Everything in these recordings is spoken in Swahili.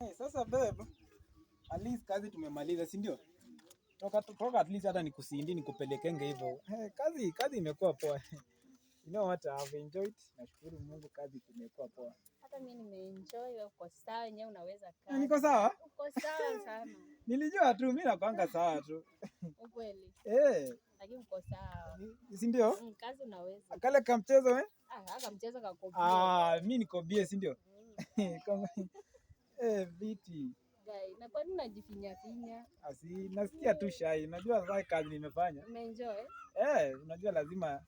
Hey, sasa babe, at least kazi tumemaliza, si ndio? Toka toka at least hata nikusindi nikupelekenge hivyo. Hey, kazi imekuwa poa. You know what, I've enjoyed. Nashukuru Mungu kazi imekuwa poa. Hata mimi nimeenjoy, wewe uko sawa wenyewe unaweza Eh, kazi. niko sawa? Uko sawa sana. Nilijua tu mimi nakwanga sawa tu. Ukweli. Eh, Lakini uko sawa. si ndio? Kazi unaweza. Kale kamchezo eh? Ah, haka mchezo kako. Ah, mimi niko bie, si ndio? Eh, viti. Guy, na kwani unajifinya finya? Asi, nasikia tu shy. Unajua sasa kazi nimefanya. Umeenjoy? Eh, unajua lazima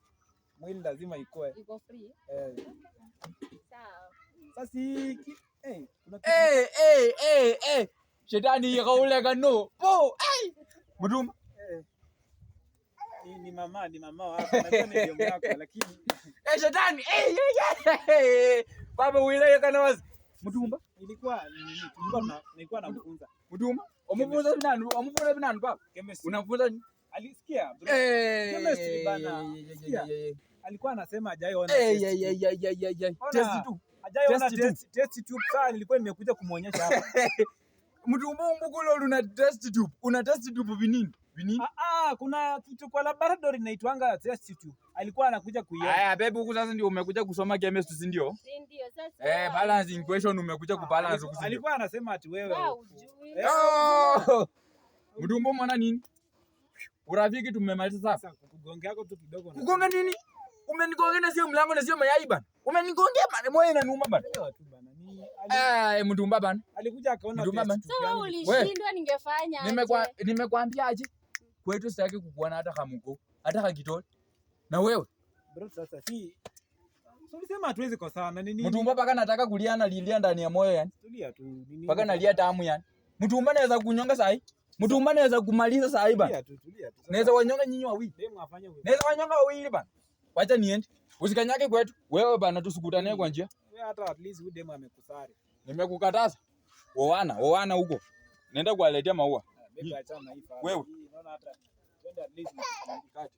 mwili lazima ikue. Iko free? Eh. Sawa. Sasa eh, kuna kitu Eh, eh, eh, eh. Shetani yakauleka no. Po, ai. Muduma. Eh. Ni mama wako, najua ni demu yako lakini Eh, shetani. Eh, eh, eh, eh. Baba wile kana wazi. Mudumba. Ilikuwa ni nini? Tulikuwa nilikuwa namfunza Mudumba. Omufunza binanu, omufunza binanu baba. Chemistry. Unafunza nini? Alisikia bro. Eh. Chemistry bana. Sikia. Alikuwa anasema hajaiona Eh, test eh, tube. eh, eh, eh, eh. Ona. Test tu. Hajaiona Test tube. test tube. Sasa nilikuwa nimekuja kumuonyesha hapa. Mudumba umbukulo una test tube. Una test tube vinini? Vinini? Ah, ah, kuna kitu kwa laboratory inaitwanga test tube. Alikuwa anakuja kuiona. Aya, baby huku sasa ndio umekuja kusoma chemistry, si ndio? Si ndio sasa? Eh, balance equation umekuja kubalance huku, si ndio? Alikuwa anasema ati wewe Wewe hujui. Eh. Oh! Mdumbo mwana nini? Urafiki tumemaliza sasa. Sasa kugongea yako tu kidogo na Kugonga nini? Umenigonga na sio mlango na sio mayai bana. Umenigongea bana, moyo inaniuma bana. Elewa tu bana. Ni ali, Eh, mdumba bana. alikuja akaona Mdumba test man. tube Sasa yangu. ulishindwa ningefanya aje? Nimekwambia aje? Kwetu sitaki kukuona hata kamuko, hata kakitole. Na wewe, Bro, sasa si so ulisema hatuwezi kosana ni nini? mtumba paka nataka kulia na lilia ndani ya moyo yani. Tulia tu. Ni nini? Paka nalia damu yani. Mtumba naweza kunyonga sahi. Mtumba naweza kumaliza sahi bana. Tulia tu, tulia tu. Sasa Naweza wanyonga nyinyi wawili. demu afanye Naweza wanyonga wawili bana. Wacha niende. Usikanyage kwetu. Wewe bana tusikutane kwa njia. Wewe hata at least huyu demu amekusari. Nimekukataza. Oana, oana huko. Nenda kuwaletea maua. Baby, achana na hii fala. Wewe. Hii naona hata twende at least. Kati.